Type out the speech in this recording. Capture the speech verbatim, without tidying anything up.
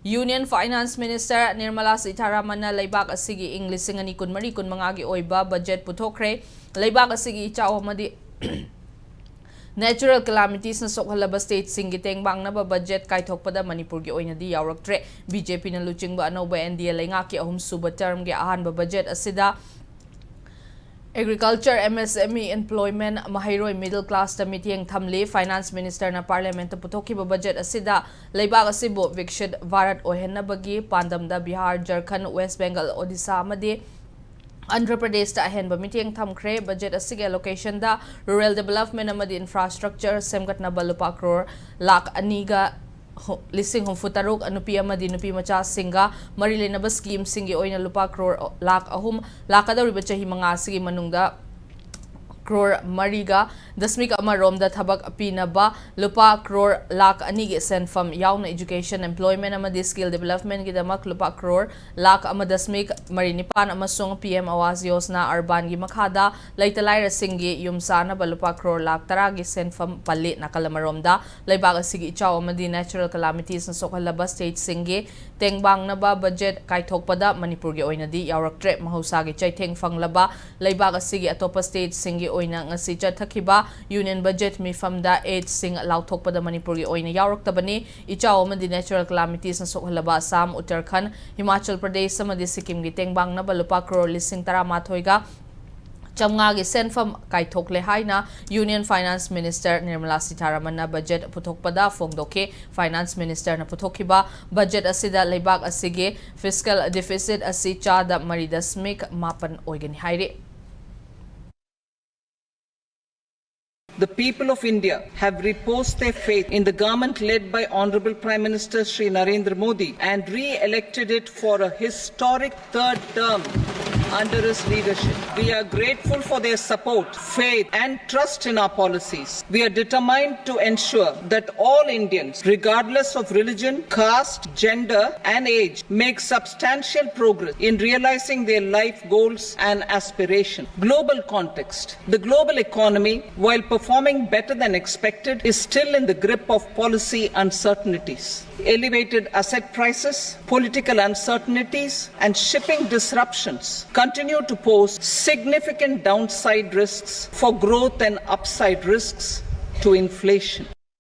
Union Finance Minister Nirmala Sitharamanna ꯂꯩꯕꯥꯛ ꯑꯁꯤꯒꯤ ꯏꯪ ꯂꯤꯁꯤꯡ ꯑꯅꯤ ꯀꯨꯟꯃꯔꯤ ꯀꯨꯟꯃꯉꯥꯒꯤ ꯑꯣꯏꯕ ꯕꯖꯦꯠ ꯄꯨꯊꯣꯛꯈ꯭ꯔꯦ꯫ ꯂꯩꯕꯥꯛ ꯑꯁꯤꯒꯤ ꯏꯆꯥꯎ ꯑꯃꯗꯤ natural calamities ꯅ ꯁꯣꯛꯍꯜꯂꯕ state ꯁꯤꯡꯒꯤ ꯇꯦꯡꯕꯥꯡꯅꯕ ꯕꯖꯦꯠ ꯀꯥꯏꯊꯣꯛꯄꯗ ꯃꯅꯤꯄꯨꯔꯒꯤ ꯑꯣꯏꯅꯗꯤ ꯌꯥꯎꯔꯛꯇ꯭ꯔꯦ꯫ B J P ꯅ ꯂꯨꯆꯤꯡꯕ ꯑꯅꯧꯕ N D A ꯂꯩꯉꯥꯛꯀꯤ ꯑꯍꯨꯝꯁꯨꯕ term ꯒꯤ ꯑꯍꯥꯟꯕ ꯕꯖꯦꯠ ꯑꯁꯤꯗ Agriculture, M S M E, employment, ꯃꯍꯩꯔꯣꯏ, middle class ꯇ ꯃꯤꯠꯌꯦꯡ ꯊꯝꯂꯤ꯫ Finance Minister ꯅ Parliament ꯇ ꯄꯨꯊꯣꯛꯈꯤꯕ ꯕꯖꯦꯠ ꯑꯁꯤꯗ ꯂꯩꯕꯥꯛ ꯑꯁꯤꯕꯨ ꯕꯤꯛꯁꯤꯠ ꯚꯥꯔꯠ ꯑꯣꯏꯍꯟꯅꯕꯒꯤ ꯄꯥꯟꯗꯝꯗ ꯕꯤꯍꯥꯔ, ꯖꯔꯈꯟ, ꯋꯦꯁ ꯕꯦꯡꯒꯜ, ꯑꯣꯗꯤꯁꯥ ꯑꯃꯗꯤ ꯑꯟꯙ꯭ꯔ ꯄ꯭ꯔꯗꯦꯁꯇ ꯑꯍꯦꯟꯕ ꯃꯤꯠꯌꯦꯡ ꯊꯝꯈ꯭ꯔꯦ꯫ ꯕꯖꯦꯠ ꯑꯁꯤꯒꯤ allocation ꯗ rural development ꯑꯃꯗꯤ infrastructure ꯁꯦꯝꯒꯠꯅꯕ ꯂꯨꯄꯥ ꯀ꯭ꯔꯣꯔ ꯂꯥꯈ ꯑꯅꯤꯒ ꯍꯨ-, ꯂꯤꯁꯤꯡ ꯍꯨꯝꯐꯨ ꯇꯔꯨꯛ, ꯅꯨꯄꯤ ꯑꯃꯗꯤ ꯅꯨꯄꯤ ꯃꯆꯥꯁꯤꯡꯒ ꯃꯔꯤ ꯂꯩꯅꯕ scheme ꯁꯤꯡꯒꯤ ꯑꯣꯏꯅ ꯂꯨꯄꯥ ꯀ꯭ꯔꯣꯔ ꯂꯥꯈ ꯑꯍꯨꯝ, ꯂꯥꯛꯀꯗꯧꯔꯤꯕ ꯆꯍꯤ ꯃꯉꯥ ꯑꯁꯤꯒꯤ ꯃꯅꯨꯡꯗ ꯀ꯭ꯔꯣꯔ ꯃꯔꯤꯒ ꯗꯁꯃꯤꯛ ꯑꯃꯔꯣꯝꯗ ꯊꯕꯛ ꯄꯤꯅꯕ ꯂꯨꯄꯥ ꯀ꯭ꯔꯣꯔ ꯂꯥꯈ ꯑꯅꯤꯒꯤ ꯁꯦꯟꯐꯝ ꯌꯥꯎꯅ education, employment ꯑꯃꯗꯤ skill development ꯒꯤꯗꯃꯛ ꯂꯨꯄꯥ ꯀ꯭ꯔꯣꯔ ꯂꯥꯈ ꯑꯃ ꯗꯁꯃꯤꯛ ꯃꯔꯤ ꯅꯤꯄꯥꯟ ꯑꯃꯁꯨꯡ P M Awas Yojana Urban ꯒꯤ ꯃꯈꯥꯗ ꯂꯩꯇ ꯂꯥꯏꯔꯁꯤꯡꯒꯤ ꯌꯨꯝ ꯁꯥꯅꯕ ꯂꯨꯄꯥ ꯀ꯭ꯔꯣꯔ ꯂꯥꯈ ꯇꯔꯥꯒꯤ ꯁꯦꯟꯐꯝ ꯄꯜꯂꯤ꯫ ꯅꯥꯀꯜ ꯑꯃꯔꯣꯝꯗ, ꯂꯩꯕꯥꯛ ꯑꯁꯤꯒꯤ ꯏꯆꯥꯎ ꯑꯃꯗꯤ natural calamities ꯅ ꯁꯣꯛꯍꯜꯂꯕ state ꯁꯤꯡꯒꯤ ꯇꯦꯡꯕꯥꯡꯅꯕ ꯕꯖꯦꯠ ꯀꯥꯏꯊꯣꯛꯄꯗ ꯃꯅꯤꯄꯨꯔꯒꯤ ꯑꯣꯏꯅꯗꯤ ꯌꯥꯎꯔꯛꯇ꯭ꯔꯦ꯫ ꯃꯍꯧꯁꯥꯒꯤ ꯆꯩꯊꯦꯡ ꯐꯪꯂꯕ ꯂꯩꯕꯥꯛ ꯑꯁꯤꯒꯤ ꯑꯇꯣꯞꯄ state ꯁꯤꯡꯒꯤ ꯑꯣꯏꯅ ꯉꯁꯤ ꯆꯠꯊꯈꯤꯕ union budget ꯃꯤꯐꯝꯗ aid ꯁꯤꯡ ꯂꯥꯎꯊꯣꯛꯄꯗ ꯃꯅꯤꯄꯨꯔꯒꯤ ꯑꯣꯏꯅ ꯌꯥꯎꯔꯛꯇꯕꯅꯤ꯫ ꯏꯆꯥꯎ ꯑꯃꯗꯤ natural calamities ꯅ ꯁꯣꯛꯍꯜꯂꯕ ꯑꯁꯥꯝ, ꯎꯠꯇꯔꯈꯟꯗ, ꯍꯤꯃꯥꯆꯜ ꯄ꯭ꯔꯗꯦꯁ ꯑꯃꯗꯤ ꯁꯤꯛꯀꯤꯝꯒꯤ ꯇꯦꯡꯕꯥꯡꯅꯕ ꯂꯨꯄꯥ ꯀ꯭ꯔꯣꯔ ꯂꯤꯁꯤꯡ ꯇꯔꯥꯃꯥꯊꯣꯏꯒ ꯆꯥꯝꯃꯉꯥꯒꯤ ꯁꯦꯟꯐꯝ ꯀꯥꯏꯊꯣꯛꯂꯦ ꯍꯥꯏꯅ Union Finance Minister ꯅꯤꯔꯃꯂꯥ ꯁꯤꯊꯥꯔꯥꯃꯟꯅ ꯕꯖꯦꯠ ꯄꯨꯊꯣꯛꯄꯗ ꯐꯣꯡꯗꯣꯛꯈꯤ꯫ Finance Minister ꯅ ꯄꯨꯊꯣꯛꯈꯤꯕ ꯕꯖꯦꯠ ꯑꯁꯤꯗ ꯂꯩꯕꯥꯛ ꯑꯁꯤꯒꯤ fiscal deficit ꯑꯁꯤ ꯆꯥꯗ ꯃꯔꯤ ꯗꯁꯃꯤꯛ ꯃꯥꯄꯟ ꯑꯣꯏꯒꯅꯤ ꯍꯥꯏꯔꯤ꯫ The people of India have reposed their faith in the government led by Honorable Prime Minister Shri Narendra Modi and re-elected it for a historic third term under his leadership. We are grateful for their support, faith, and trust in our policies. We are determined to ensure that all Indians, regardless of religion, caste, gender, and age, make substantial progress in realizing their life goals and aspirations. Global context. The global economy, while performing better than expected, is still in the grip of policy uncertainties. Elevated asset prices, political uncertainties, and shipping disruptions continue to pose significant downside risks for growth and upside risks to inflation.